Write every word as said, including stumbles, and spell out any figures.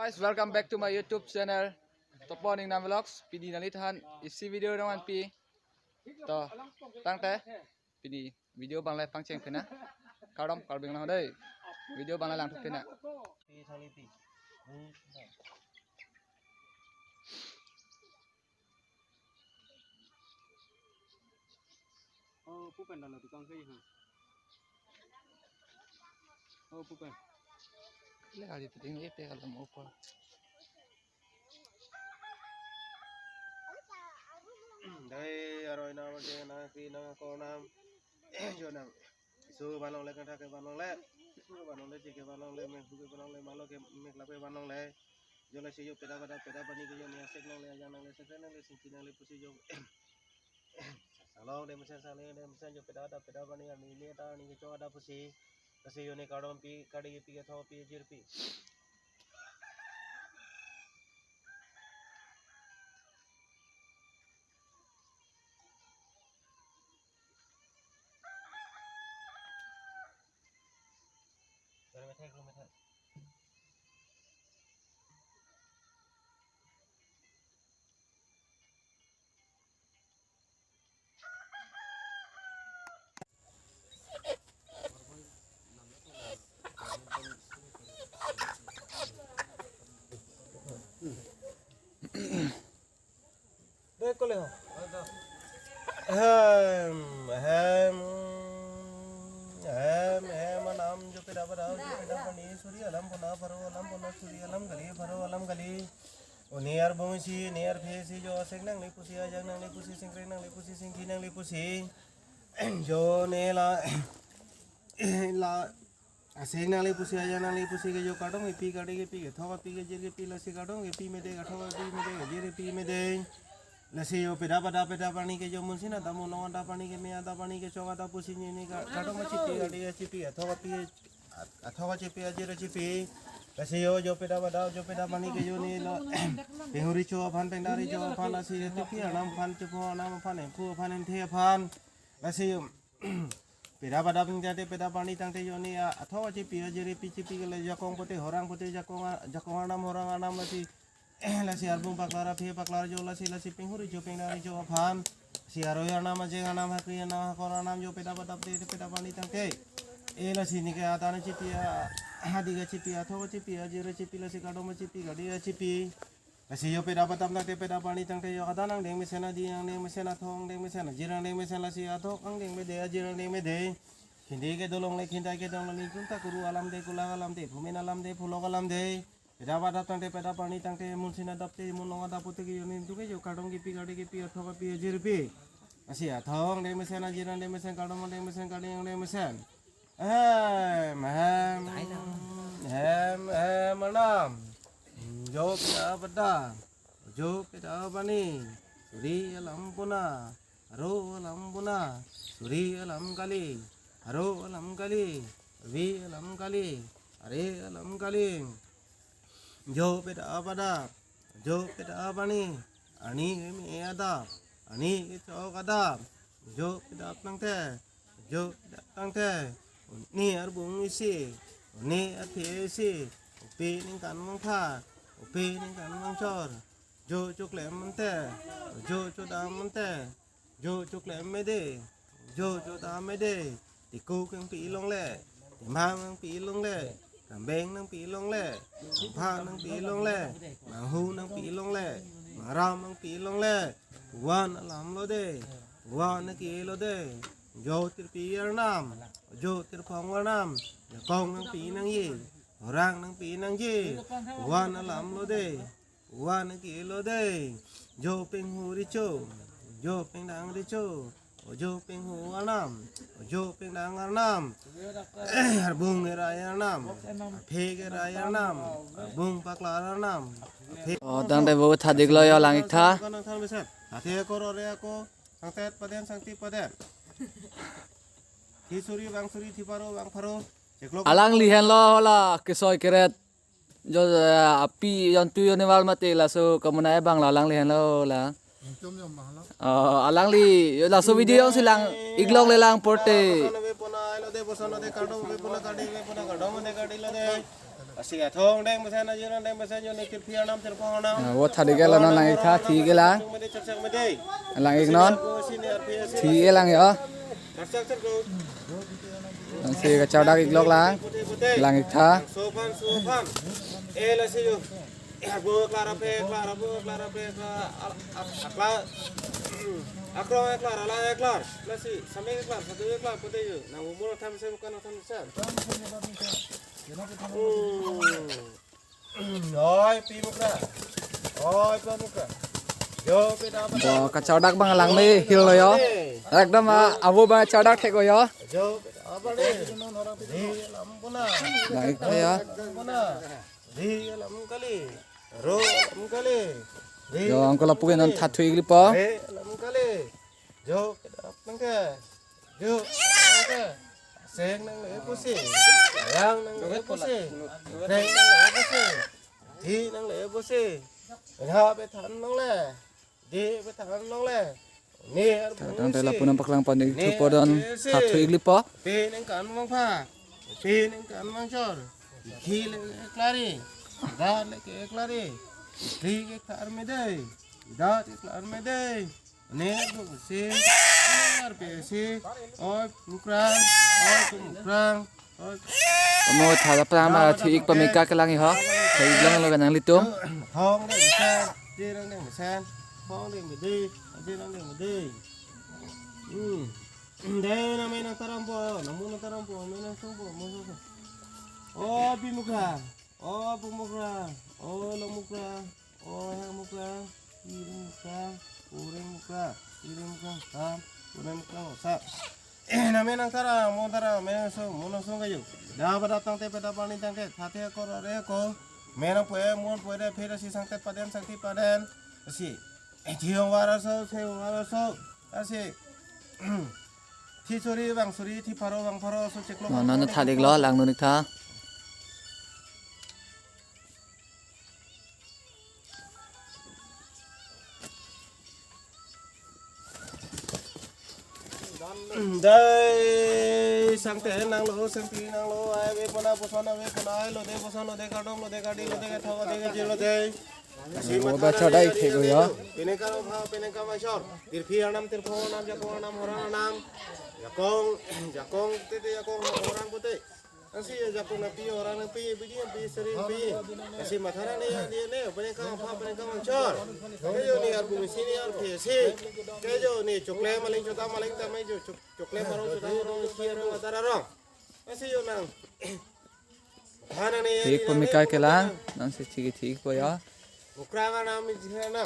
Guys, welcome back to my YouTube channel, Topo Ningnam Vlogs. Pini nangliphan isi video nangvanpi. To, tangte, pini video abang le pangcheng pina. Kardom, Karbi Anglong dei. Video abang le langthu pina. Oh, pupen dalo tukang kayu ha. Oh, pupen. Le kali puting le pe kalau mau apa? Dei, aroi nam, je nam, kri nam, ko nam. Jo nam. Su vanlongle, kangthak ke vanlongle. Su vanlongle, chik ke vanlongle, mekhu ke vanlongle, malo ke meklap ke vanlongle. Jo lasi jo peda bada, peda pani ke jo ni asek nangle, ajang nangle, sek nangle, singki nangle pusi jo. Salong dei mesen, salong dei mesen, jo peda bada, peda pani, ani ni ta, ani kechok ada pusi. Lasi jo ni kardom pi, kadi pi, kethok pi, ajir pi. Dek kole ho. Ahem, ahem, ahem, ahem, anam jo peda bada, jo peda pani, suri alam pona, pharo alam pona, suri alam kali, pharo alam kali. Oni arbung isi, oni arphe isi, jo asek nangle pusi, ajang nangle pusi, singkreng nangle pusi, singki nangle pusi. Jo ne la, la, asek nangle pusi, ajang nangle pusi ke jo kardom kepi, kadi kepi, kethok kepi, kejir kepi, lasi kardom kepi mede, kethok kepi mede, kejir kepi mede. Lasi jo peda bada, peda pani ke jo munsin ada, munong ada pani ke, me ada pani ke, chok ada pusi ni ni ka-, kardom kechipi, kadi kechipi, kethok kepi, at-, kethok kechipi, ajir kechipi. Lasi jo, jo peda bada, jo peda pani ke jo ni lo. Penghuri cho aphan, pengdari cho aphan, lasi jo tipi anam aphan, chepo anam aphan, emphu aphan, enthe aphan. Lasi jo peda bada ping tangte, peda pani tangte jo ni a-, kethok kechipi, ajir kepi chipi kele jakong pote, horang pote, jakong a-, jakong anam, horang anam lasi. Lasi arbung paklar, aphi paklar jo lasi, lasi penghuri jo, pengdari jo aphan. Si aroi anam, ajeng anam, hakri anam, hakor anam jo peda bada te, peda pani tangte. E lasi ni ke atan chipi a, hadi kechipi, kethok kechipi, ajir kechipi, lasi kardom kechipi, kadi kechipi. Lasi jo peda bada tangte, peda pani tangte jo adan angdeng mesen, aji angdeng mesen, athong angdeng mesen, ajir angdeng mesen, lasi athong angdeng mede, ajir angdeng mede. Khindi kedo longle, khindai kedo longle, kunta kuru alam dei, kulak alam dei, phumen alam dei, phulok alam dei. Peda bada tangte, peda pani tangte, munsin adap te, munong adap pote ke jo ni tu ke jo kardom kepi, kadi kepi, kethok kepi, ajir kepi. Lasi athong angdeng mesen, ajir angdeng mesen, kardom angdeng mesen, kadi angdeng mesen. Ahem, ahem, ahem, ahem, anam. Jo peda bada, jo peda pani, suri alam pona, pharo alam pona, suri alam kali, pharo alam kali, arve alam kali, are alam kali. Jo peda bada, jo peda pani, ani me ada, ani kechok ada, jo peda tangte, jo peda tangte, oni arbung isi, oni aphi isi, opi ningkan mangtha, opi ningkan mangchor, jo choklem mante, jo chodam mante, jo choklem mede, jo chodam mede, tikuk nangpi longle, timang nangpi longle, kambeng nangpi longle, kampha nangpi longle, manghu nangpi longle, mangram nangpi longle, puvan alam lo dei, puvan ke lo dei, jo tirpi arnam, jo tirphong arnam, jakong nangpi nangji, horang nangpi nangji, puvan alam lo dei. Puvan ke lo dei, jo penghuri cho, jo pengdang ri cho, jo penghu arnam, jo pengdang arnam, arbung kerai arnam, aphi kerai arnam, arbung paklar arnam, aphi. Oh, tangte bo thadik lo jo lang ik tha. Athe ako rore ako, sangtet paden, sangti paden. Thi suri, bang suri, thi pharo, bang pharo. Cheklok. Alangli henlo la, kesoi keret. Jo, eh, api jontu jonival mate laso kamunai abang la alangli henlo la. Tum jom bang lo. Oh, alangli, jo laso video jongsi lang ik longle lang porte. Boson ave pona, ilo dei, boson ave kardom ave pona, kadi ave pona, kardom ave kadi lo dei. Lasi athong deng mesen, ajirong deng mesen, yo ne kirpi anam, tirpo anam. Ah, vo thadi ke la non lang-ik tha, thi ke lang. Chak chak mede, chak chak mede. Lang-ik non. Sini arpi, sini arpi, sini. Thi ke lang yo. Chak chak chak lo. Lasi kachordak iklok lang. Pute, pute. Lang-ik tha. Sopan, sopan. Eh, lasi yo. Bo klar ape, klar, bo klar ape, klar, al-, ak-, aklar. Akrong aklar, alang aklar. Lasi, same aklar, satu aklar, pute yo. Nang umur tham se bukan tham se. Hmm. Oi, pi mukra. Oi, pi mukra. Yo, pi da. Bo kachordak abang langme helo yo. Ekdom, ah, avo abang chordak thek yo. Yo, pi da. Apa ni? Di lam puna. Lang-ik tha yo. Puna. Di lam kali. Ro lam kali. Di. Yo, uncle apu ke non thatthu-iklipo. Di lam kali. Jo, kedap nangke. Jo, nangke. Seng nangle pusi. Yang nangle pusi. Reng nangle pusi. Di nangle pusi. Nya bethan nangle. Di bethan nangle. Ne arpu. Tang tela si. Punam paklang panik ne thupo don arpu si. Thatthu-iklipo. Pe neng kan mang pha. Pe neng kan mang chor. Di le klari. Da le ke klari. Di ke kar me dei. Da ke kar me dei. Ne arpu si, ne arpu si, oi mukrang, oi mukrang, oi. Mo tha la pram, ah, thi-ik pameka kelang ho. Thi-ik lang lo kanang litum. Thong deng mesen, jirong deng mesen, thong deng mede, jirong deng mede. Hmm. Dei nang me nang tarampo, nang mo nang tarampo, me nang songpo, mo songpo. O pi mukra, o pu mukra, o lo mukra. O hang mukra, iring mukra, uring mukra, iring mukra, sam, uring mukra, sa. Eh, name nang tara, mo tara, me so, mo nang song kayu. Da pada tangte, pada pani tangte, thate ko rore ko. Me nang pue, mon pue de, phe si sangtet paden, sangti paden. Si. Eh, thiong vara so, se vara so. Asi. Thi suri, bang suri, thi pharo, bang pharo, so cheklo. Non non thalik lo, lang non tha. Dei, sangte nanglo, sangti nanglo, ai ve pona, poson ave pona, ai lo de, poson lo de, kardom lo de, kardi lo de, kethok lo de, kejir lo de. Asi mo matha bacha nang dai ya, thek ya, yo. Peneka lo pha, peneka machor. Tirpi anam, tirpo anam, jakong anam, horang anam. Jakong, jakong tete, jakong horang pute. Asi ya jakong napi, horang napi, bidi napi, seri napi. Asi matha nang ne, ne, ne, peneka pha, peneka machor. Kejo ne arpu mesi ne arpu si. Kejo ne chokle maling chota maling tamai jo chok-, chokle marong chota marong si arong atar arong. Asi yo nang. Matha nang ne, thi-ik ne, pameka ne, kelang, nang si chiki thi-ikpo yo. Ukrang anam isi na.